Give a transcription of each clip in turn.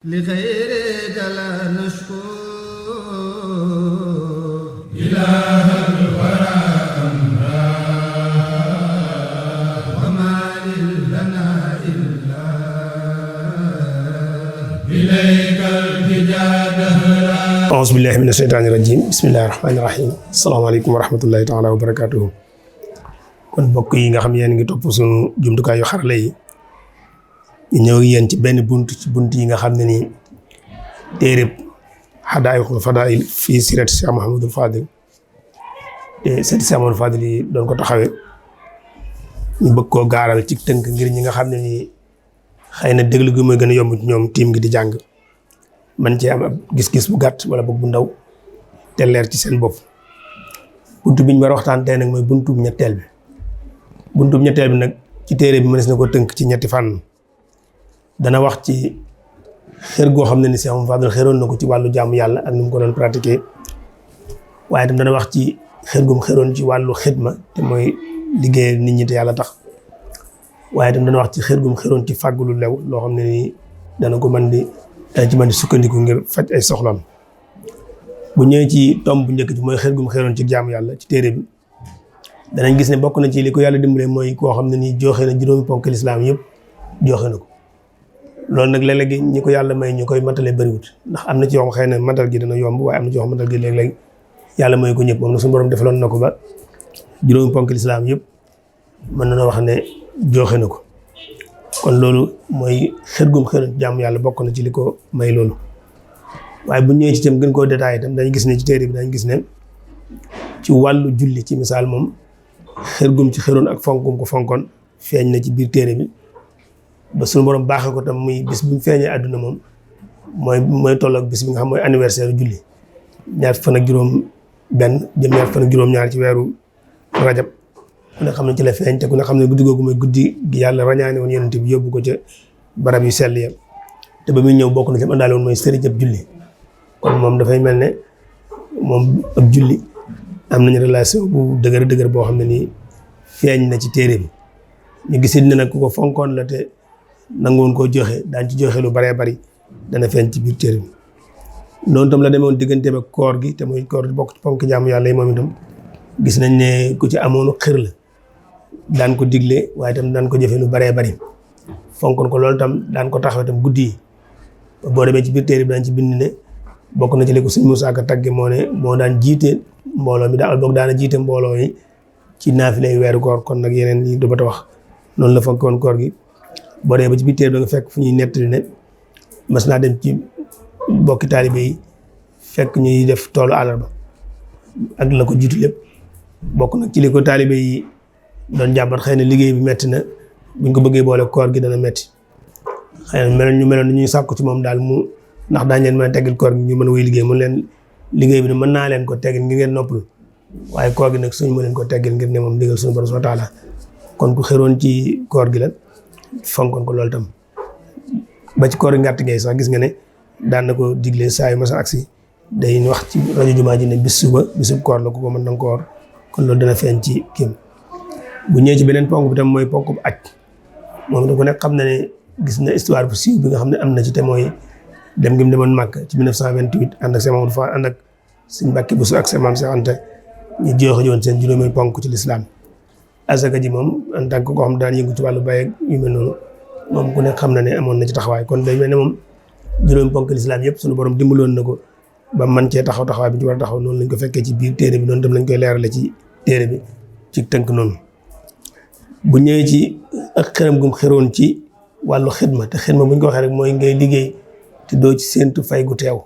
لخيرك لا نشكو إله الورى أمرا وما لنا إلا إليك التجا دهرا أعوذ بالله من الشيطان الرجيم بسم الله الرحمن الرحيم السلام عليكم ورحمة الله تعالى وبركاته kon mbokk yi nga xam yéen ngi topp suñu jumtukaayu xarala yi ñu ñëw yéen ci benn bunt ci bunt yi nga xam ne nii téereb Hadaa'iqul Fadaa'il fii siirati Cheikh Mouhamadul Fadil te seeti Cheikh Mouhamadul Fadil yi doon ko taxawee ñu bëgg koo gaaral ci tënk ngir ñi nga xam ne nii xëy na déglu gi mooy gën a yomb ci ñoom tiim gi di jàng man cee am ab gis-gis bu gàtt wala boog bu ndaw te leer ci seen bopp. buntu bi ñu war a waxtaan tey nag mooy buntu ñetteel bi. buntu ñetteel bi nag ci téere bi mënees na ko tënk ci ñetti fànn dana wax ci xër goo xam ne ni Cheikh Mouhamadou Fadel xëroon na ko ci wàllu jaamu yàlla ak ni mu ko doon pratiquer waaye itam dana wax ci xër gum xëroon ci wàllu xidma te mooy liggéeyal nit ñi te yàlla tax waaye itam dana wax ci xër gum xëroon ci fàggu lu lew loo xam ne ni dana ci mën di sukkandiku ngir faj ay soxlam bu ñëwee ci tomb bu njëkk ci mooy xër gum xëroon ci jaamu yàlla ci téere bi danañ gis ne bokk na ci li ko yàlla dimbalee mooy koo xam ne nii joxe na juróomi ponk lislaam yëpp joxe na ko loolu nag léeg-léeg ñi ko yàlla may ñu koy matale bëriwut ndax am na ci yoo xam xëy na matal gi dana yomb waaye am na ci yoo xam matal gi léeg-léeg yàlla may ko ñëpp moom nag suñu borom defaloon na ko ba juróomi ponk lislaam yëpp mën na wax ne joxe na ko kon loolu mooy xër gum xër jaamu yàlla bokk na ci li ko may loolu waaye bu ñëwee ci itam gën koo détaillé itam dañ gis ne ci téere bi dañ gis ne ci wàllu julli ci misaal moom xër gum ci xëroon ak fonk gum ko fonkoon feeñ na ci biir téere bi ba suñu borom baaxee ko tam muy bis bi mu feeñee àdduna moom mooy toll ak bis bi nga xam mooy anniversaire julli ñaar fan ak juróom benn jëm ñaar fan ak juróom ñaar ci weeru rajab ku ne xam ne ci la feeñ te ku ne xam ne guddi googu mooy guddi gi yàlla rañaane woon yonent bi yóbbu ko ca barab yu sell ya te ba muy ñëw bokk na ci àndaale woon mooy sëriñ ab julli kon moom dafay mel ne moom ab julli am nañu relation bu dëgër boo xam ne nii feeñ na ci téere bi ñu gisit ne nag ku ko fonkoon la te nangoon koo joxe daan ci joxe lu baree bari dana feeñ ci biir téere bi noonu tam la demoon digganteem ak koor gi te muy koor bokk ci ponk jaamu yàlla yi moom itam gis nañ ne ku ci amoon xër la daan ko digle waaye itam daan ko jëfe lu baree bari fonkoon ko loolu tam daan ko taxaw itam guddi yi boo demee ci biir téere bi daan ci bind ne bokk na ci li ko Sëñ Musaa Ka tagge moo ne moo daan jiite mbooloo mi daal boog daana jiite mbooloo yi ci naafilay weeru koor kon nag yeneen yi du bata wax noonu la fonkoon koor gi boo demee ba ci biir téere bi nga fekk fu ñuy nettali ne mas naa dem ci bokki taalibe yi fekk ñuy def toolu àllarba ak la ko jiitu lépp bokk nag ci li ko taalibe yi doon jàmbat xëy na liggéey bi metti na buñ ko bëggee boole koor gi dana metti xëy na meloon ñuy sàkku ci moom daal mu ndax daañu leen mën a teggil koor gi ñu mën a wéy liggéey mun leen liggéey bi ne mën naa leen ko teggil ngir ngeen noppalu waaye koor gi nag suñu mën leen ko teggil ngir ne moom ndigal suñu borom subhanahu wa taala kon ku xëroon ci koor gi la fonkoon ko loolu tam ba ci koor gi ngàtt ngay sax gis nga ne daan na ko digle saa yu masa agsi day wax ci rajo jumaa ji ne bisub koor la ku ko mën na koor kon loolu dana feeñ ci kii bu ñëwee ci beneen ponk bi tam mooy ponk bu aj moom da ko nekk xam na ne gis na histoire bu siiw bi nga xam ne am na ci te mooy dem gi mu demoon Màkk ci 1928 ànd ak Cheikh Mamadou Fall ànd ak Sëñ Mbàkke Buso ak Maam Cheikh Anta ñu joxe woon seen juróomi ponk ci lislaam asaka ji moom en tant que koo xam daan yëngu ci wàllu bay ak yu mel noonu moom ku nekk xam na ne amoon na ci taxawaay kon day mel ne moom juróomi ponk lislaam yëpp suñu borom dimbaloon na ko ba man cee taxawaay bi ci war a taxaw noonu lañ ko fekkee ci biir téere bi noonu tam lañ koy leerale ci téere bi ci tënk noonu bu ñëwee ci ak xëram gum xëroon ci wàllu xidma te xidma bu ñu ko waxee rek mooy ngay liggéey te doo ci séentu fay gu teew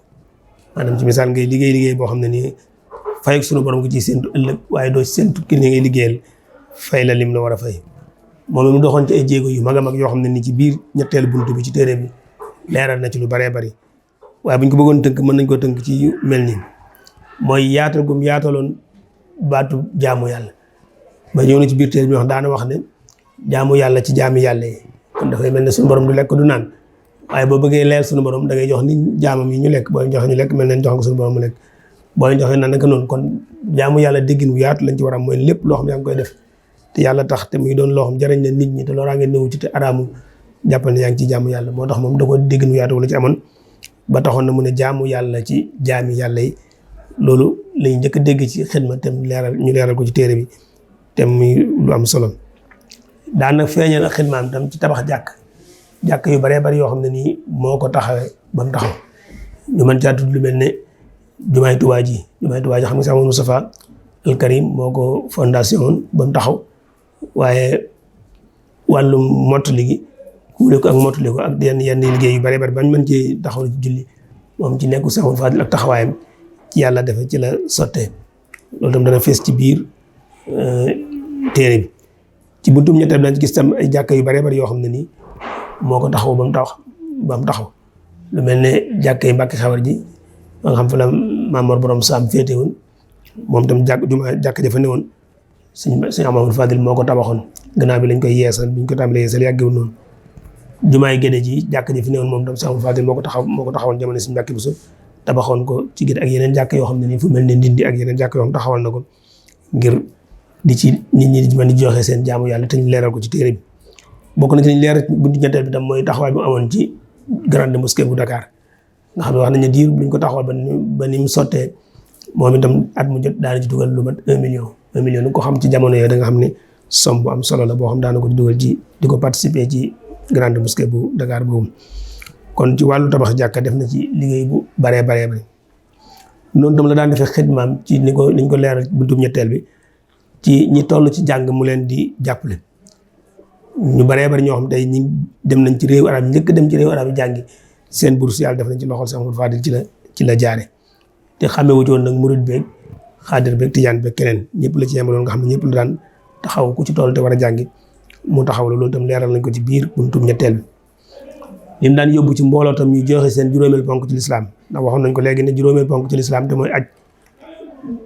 maanaam ci misaal ngay liggéey boo xam ne nii fay ak sunu borom nga ciy séentu ëllëg waaye doo ci séentu ki ne ngay liggéeyal fay la lim la war a fay moom mu doxoon ci ay jéego yu mag a mag yoo xam ne nii ci biir ñetteelu buntu bi ci téere bi leeral na ci lu baree bari waaye bu ñu ko bëggoon tënk mën nañ koo tënk ci yu mel nii mooy yaatal gum yaataloon baatu jaamu yàlla ba ñëw na ci biir téere bi wax daana wax ne jaamu yàlla ci jaami yàlla yi kon dafay mel ne suñu borom du lekk du naan waaye boo bëggee leer suñu borom da ngay jox ni jaamam yi ñu lekk boo leen joxe ñu lekk mel ne jox nga suñu borom mu lekk boo leen joxee naan naka noonu kon jaamu yàlla déggin wu yaatu lañ ci war a am mooy lépp loo xam yaa ngi koy def te yàlla tax te muy doon loo xam jariñ na nit ñi te loolaa ngeen néewu ci te araamu jàppal ne yaa ngi ci jaamu yàlla moo tax moom da ko déggin wu yaatu wala ci amoon ba taxoon na mu ne jaamu yàlla ci jaami yàlla yi loolu lañu njëkk a dégg ci xidma te ñu leeral ko ci téere bi te muy lu am solo. daana feeñal ak xidmaam tam ci tabax jàkk yu baree bari yoo xam ne nii moo ko taxawee ba mu taxaw ñu mën caa tudd lu mel ne jumaay Tuubaa ji xam nga sax Moustapha al Karim moo ko fondation woon ba mu taxaw waaye wàllum mottali gi kuule ko ak mottali ko ak yenn liggéey yu baree bari bañ mën ci taxaw ci julli moom ci nekku Seexul Faadil ak taxawaayam ci yàlla defe ci la sottee loolu tam dana fees ci biir téere bi. ci buntum ñetteel dañ ci gis tam ay jàkka yu baree bari yoo xam ne nii moo ko taxaw ba mu taxaw lu mel ne jàkka yi Mbàkke Xewar ji ba nga xam fa la Maam Mor Borom Saam féete woon moom tam jàkk jafa ne woon sëñ Amadou Fadil moo ko tabaxoon gannaaw bi lañ koy yeesal biñ ko tàmbalee yeesal yàggewul noonu. jumaay Gédé ji jàkk ji fi ne woon moom tam sëñ Amadou Fadil moo ko taxawoon jamono sëñ Mbàkke Buso tabaxoon ko ci Gédé ak yeneen jàkk yoo xam ne nii fu mel ne Ndindi ak yeneen jàkk yoo xam taxawal na ko ngir di ci nit ñi di mën di joxe seen jaamu yàlla te ñu leeral ko ci téere bi. bokk na ci ñu leeral buntu ñetteel bi tam mooy taxawaay bu amoon ci grande mosquée bu Dakar nga xam ne wax nañ ne diir buñ ko taxawal ba ni mu sottee moom itam at mu jot daana ci dugal lu mat 1 million ni ko xam ci jamono yooyu da nga xam ne somme bu am solo la boo xam daana ko di dugal ci di ko participer ci grande mosquée bu Dakar boobu. kon ci wàllu tabax jàkka def na ci liggéey bu baree bari noonu tam la daan defee xidmaam ci niñ ko leeral buntu ñetteel bi ci ñi toll ci jàng mu leen di jàppale. ñu baree bari ñoo xam tey ñi dem nañ ci réew arab njëkk dem ci réew arab yi jàngi seen bourse yàlla def nañ ci loxol Cheikh Amadou Fadil ci la jaare te xamee wu ci woon nag murid beeg xaadir beeg tijaan beeg keneen ñëpp la ci yemaloon nga xam ne ñëpp la daan taxaw ku ci toll te war a jàngi mu taxaw la loolu itam leeral nañ ko ci biir buntu ñetteel bi. lim daan yóbbu ci mbooloo tam ñu joxe seen juróomeel ponk ci lislaam ndax waxoon nañ ko léegi ne juróomeel ponk ci lislaam te mooy aj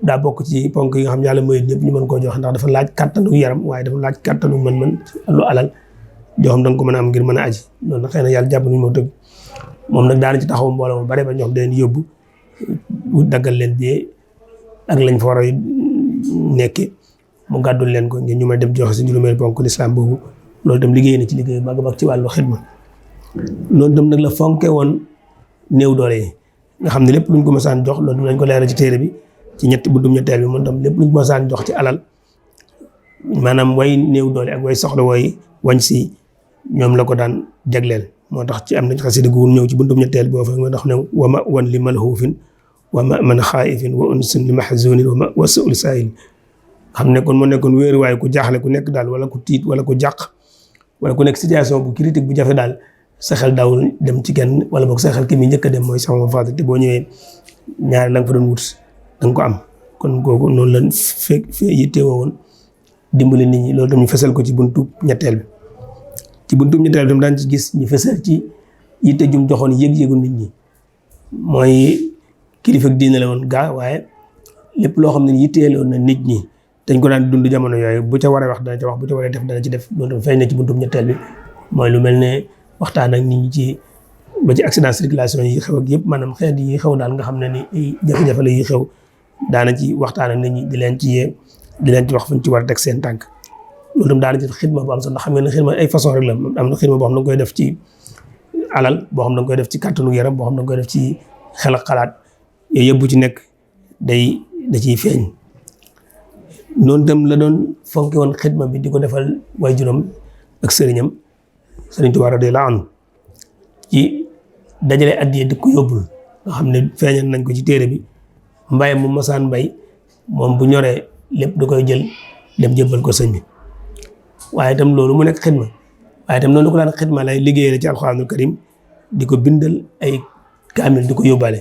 daa bokk ci ponk yi nga xam ne yàlla mooy ñëpp ñu mën koo joxe ndax dafa laaj kàttanu yaram waaye dafa laaj kàttanu mën-mën lu alal joo xam da nga ko mën a am ngir mën a aji loolu nag xëy na yàlla jàpp nañu moo tëgg moom nag daana ci taxaw mbooloo mu bare ba ñoo xam daleen yóbbu daggal leen bee ak lañ fa war a nekke mu gàddul leen ko ngir ñu mën a dem joxe si juróomeel ponk lislaam boobu loolu itam liggéey na ci liggéey mag mag ci wàllu xidma noonu itam nag la fonke woon néew doole yi nga xam ne lépp luñ ko mësaan jox loolu lañ ko leeral ci téere bi ci ñetti buntum ñetteel bi moom tam lépp luñ ko mësaan jox ci alal maanaam way néew doole ak way soxla way wañ si ñoom la ko daan jagleel moo tax ci am nañ xasida gu ñëw ci buntum ñetteel boo fa nga tax ne wa ma wan li malhuufin wa ma man xaaifin wa unsin li mahzunin wa ma wa suul saayil xam ne kon moo nekkoon wéeru waaye ku jaaxle ku nekk daal wala ku tiit wala ku jàq wala ku nekk situation bu critique bu jafe daal sa xel daawul dem ci kenn wala boog sa xel ki mi njëkk a dem mooy sama Fadil te boo ñëwee ñaari la nga fa doon wut da nga ko am kon kooku noonu la yittewoo woon dimbali nit ñi loolu tam ñu fesal ko ci buntu ñetteel bi ci buntu ñetteel bi tam daan ci gis ñu fesal ci yitte jum joxoon yëg-yëgu nit ñi mooy kilifa diine la woon gaa waaye lépp loo xam ne yitteeloon na nit ñi dañ ko daan dund jamono yooyu bu ca war a wax dana ca wax bu ca war a def dana ci def loolu tam feeñ na ci buntu ñetteel bi mooy lu mel ne waxtaan ak nit ñi ci ba ci accident circulation yi xew ak yëpp maanaam xeet yi xew daal nga xam ne ni ay jafe-jafe la yi xew daana ci waxtaan ak nit ñi di leen ci yee di leen ci wax fuñ ci war a teg seen tànk loolu tam daana ci xidma bu am sax ndax xam ngeen ne xidma ay façon rek la am na xidma boo xam ne da nga koy def ci alal boo xam ne da nga koy def ci kàttanu yaram boo xam ne da nga koy def ci xel ak xalaat yooyu yëpp bu ci nekk da ciy feeñ noonu tam la doon fonke woon xidma bi di ko defal waajuram ak sëriñam Sëriñ Tuubaa radiyallaahu anhu ci dajale addiya di ko yóbbul nga xam ne feeñal nañ ko ci téere bi mbay mu masaan mbay moom bu ñoree lépp da koy jël dem jébbal ko sëñ bi waaye itam loolu mu nekk xidma waaye itam noonu ko daan xidma lay liggéeyee ci alxuraanul karim di ko bindal ay kaamil di ko yóbbaale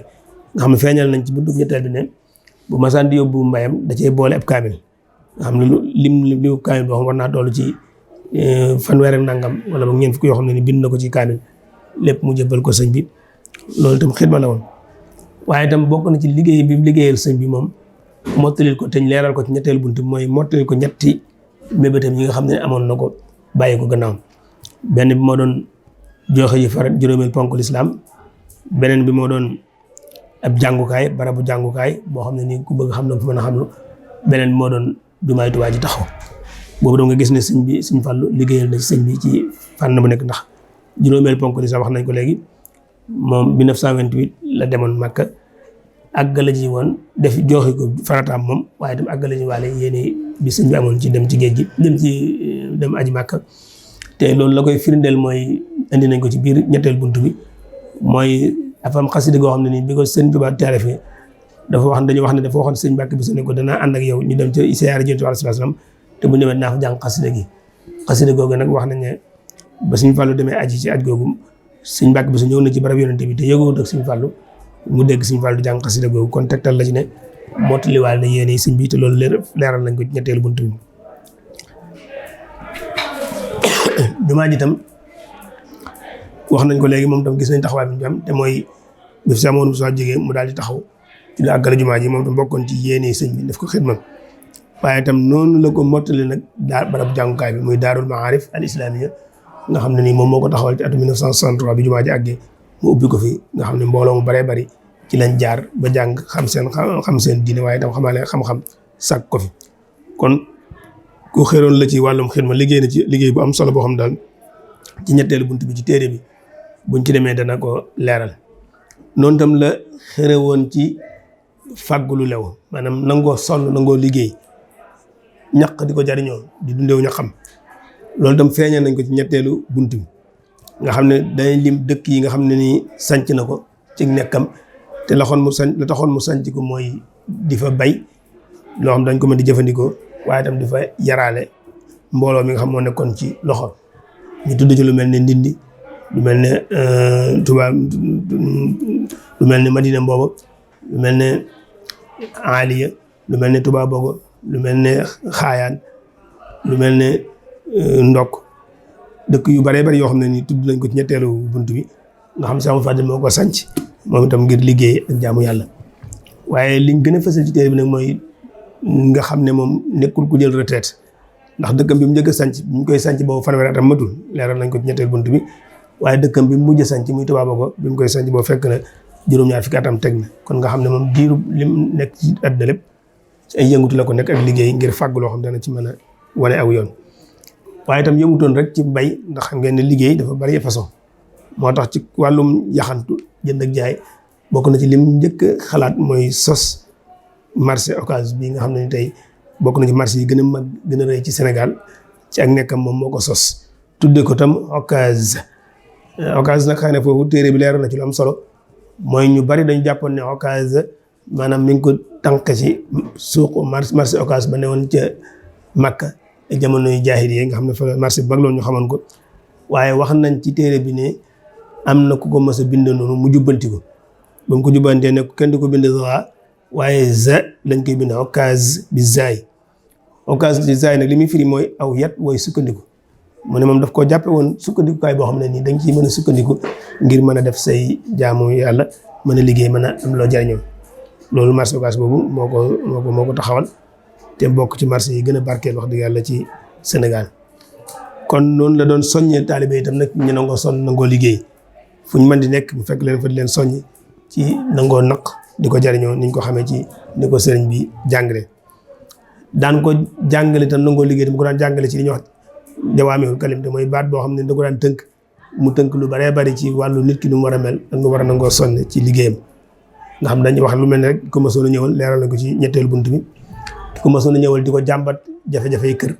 nga xam ne feeñal nañ ci buntu ñetteel bi ne bu masaan di yóbbu mbayam da cee boole ab kaamil nga xam ne limu kaamil boo xam war naa toll ci fanweer ak nangam wala boog ñeent fukk yoo xam ne ni bind na ko ci kaamil lépp mu jëbbal ko sëñ bi loolu itam xidma la woon waaye itam bokk na ci liggéey bi mu liggéeyal sëñ bi moom mottalil ko te ñu leeral ko ci ñetteel bunt mooy mottalil ko ñetti mébétam yi nga xam ne amoon na ko bàyyi ko gannaaw benn bi moo doon joxe yi farat juróomeel ponk lislaam beneen bi moo doon ab jàngukaay barabu jàngukaay boo xam ne nii ku bëgg xam na fu mën a xam lu beneen bi moo doon jumaay Tuubaa ji taxaw boobu doo nga gis ne sëñ Fallu liggéeyal na sëñ bi ci fànn bu nekk ndax juróomeel ponk lislaam wax nañ ko léegi moom 1928 la demoon Makka àggale ji woon def joxe ko farataam moom waaye itam àggale ji waale yéene bi sëñ bi amoon ci dem ci géej gi dem aji Makka te loolu la koy firndeel mooy indi nañ ko ci biir ñetteel buntu bi mooy dafa am xasida goo xam ne nii bi ko sëñ Tuubaa taarifee dafa wax dañu wax ne dafa waxoon sëñ Mbàkke Buso ne ko danaa ànd ak yow ñu dem ca siyaare Yonent bi sallallahu alayhi wasallam te bu ñëwee naa fa jàng xasida gi xasida googu nag wax nañ ne ba sëñ Fallu demee aji ci aj googu sëñ Mbàkke Buso ñëw na ci barab Yonent bi te yëgoowut ak sëñ Fallu mu dégg sëñ Fallu jàng xasida googu kon tegtal la ci ne mottaliwaale na yéene sëñ bi te loolu leeral nañ ko ci ñetteelu buntu bi jumaa ji tam wax nañ ko léegi moom tam gis nañ taxawaay bi ñu am te mooy bi fi amoon soo jógee mu daal di taxaw ci la àggale jumaa ji moom tam bokkoon ci yéene sëñ bi daf ko xidma waaye itam noonu la ko mottali nag barab jàngukaay bi muy daarul maarif al islamiyya nga xam ne nii moom moo ko taxawal ci atum 1963 bi jumaa ji àggee mu ubbi ko fi nga xam ne mbooloo mu baree bari ci lañ jaar ba jàng xam seen diine waaye itam xamaale xam-xam sàkk ko fi kon ku xëroon la ci wàllum xidma liggéey na ci liggéey bu am solo boo xam daal ci ñetteelu bunt bi ci téere bi buñ ci demee dana ko leeral noonu tam la xëre woon ci fàggu lu lew maanaam nangoo sonn nangoo liggéey ñaq di ko jariñoo di dundeewu ña xam loolu tam feeñal nañ ko ci ñetteelu bunt bi nga xam ne day lim dëkk yi nga xam ne nii sanc na ko ci nekkam te la taxoon mu sanc ko mooy di fa bay loo xam dañ ko mën di jëfandikoo waaye itam di fa yaraale mbooloo mi nga xam moo nekkoon ci loxo ñu tudd ci lu mel ne Ndindi lu mel ne Touba lu mel ne Madina Mbooba lu mel ne Aliya lu mel ne Touba Bogo lu mel ne Xaayaan lu mel ne Ndokk dëkk yu baree bari yoo xam ne nii tudd nañ ko ci ñetteelu bunt bi nga xam Seexul Fadiil moo ko sanc moom itam ngir liggéey ak jaamu yàlla waaye liñ gën a fësal ci téere bi nag mooy nga xam ne moom nekkul ku jël retraite ndax dëkkam bi mu njëkk a sanc bi ñu koy sanc boobu fanweeri atam matul leeral nañ ko ci ñetteelu bunt bi waaye dëkkam bi mu mujj a sanc muy Touba Bogo bi mu koy sanc boobu fekk na juróom-ñaar fukki atam teg na kon nga xam ne moom diiru lim nekk ci àddina lépp ci ay yëngutu la ko nekk ak liggéey ngir fàgg loo xam dana ci mën a wane aw yoon waaye itam yëmutoon rek ci mbay ndax xam ngeen ne liggéey dafa bari façon moo tax ci wàllum yaxantu jënd ak jaay bokk na ci lim njëkk xalaat mooy sos marché Ocass bi nga xam ne ni tey bokk na ci marché yi gën a mag gën a rëy ci Sénégal ci ak nekkam moom moo ko sos tudde ko tam Ocass nag xëy na foofu téere bi leeral na ci lu am solo mooy ñu bari dañu jàppoon ne Ocass maanaam mi ngi ko tànk ci suuq marché Ocass ba ne woon ca Makka jamono yu jaahiliya nga xam ne fa marché bu mag loolu ñu xamoon ko waaye wax nañ ci téere bi ne am na ku ko mës a bind noonu mu jubbanti ko ba mu ko jubbantee ne kenn du ko bind za waaye za lañ koy bind Ocass bi zaay Ocass bi zaay nag li muy firi mooy aw yat wooy sukkandiku mu ne moom daf koo jàppe woon sukkandikukaay boo xam ne nii dañ ciy mën a sukkandiku ngir mën a def say jaamu yàlla mën a liggéey mën a am loo jariñoo loolu marché Ocass boobu moo ko taxawal te bokk ci marché yi gën a barkeel wax dëgg yàlla ci Sénégal kon noonu la doon soññee taalibe itam nag ñu nangoo sonn nangoo liggéey fu ñu mën di nekk bu fekk leen fa di leen soññ ci nangoo naq di ko jariñoo niñ ko xamee ci ni ko sëriñ bi jàngale daan ko jàngale itam nangoo liggéey mu ko daan jàngale ci li ñuy wax jawaamiul kalim te mooy baat boo xam ne da ko daan tënk mu tënk lu baree bari ci wàllu nit ki nu mu war a mel ak nu war a nangoo sonn ci liggéeyam nga xam dañuy wax lu mel ne rek ko mësoon a ñëwal leeral na ko ci ñetteelu bunt bi ku mësoon a ñëwal di ko jàmbat jafe-jafe yi kër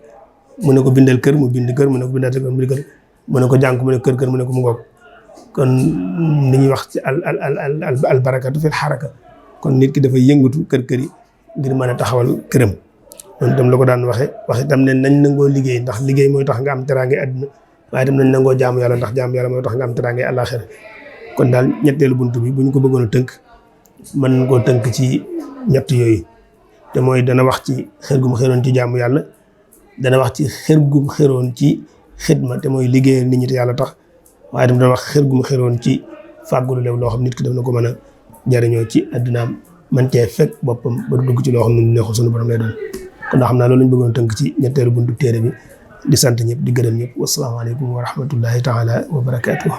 mu ne ko bindal kër mu bind kër mu ne ko bindal kër mu bind kër mu ne ko jàng mu ne kër mu ne ko mu ngoog kon li ñuy wax ci al barakatu fil xaraka kon nit ki dafay yëngatu kër yi ngir mën a taxawal këram noonu itam la ko daan wax itam ne nañ nangoo liggéey ndax liggéey mooy tax nga am teraangay àdduna waaye itam nañ nangoo jaamu yàlla ndax jaamu yàlla mooy tax nga am teraangay àllaaxira kon daal ñetteelu bunt bi bu ñu ko bëggoon a tënk mën nañ koo tënk ci ñett yooyu te mooy dana wax ci xër gu mu xëroon ci jaamu yàlla dana wax ci xër gu mu xëroon ci xidma te mooy liggéeyal nit ñi te yàlla tax waaye itam dana wax xër gu mu xëroon ci fàggulu lew loo xam nit ki daf na ko mën a jariñoo ci addunaam man cee fekk boppam ba dugg ci loo xam ne neexul sunu borom lay doon kon ndax xam naa loolu lañ bëggoon tënk ci ñetteelu buntu téere bi di sant ñëpp di gërëm ñëpp wasalaamaaleykum wa rahmatullahi taala wa barakaatuh.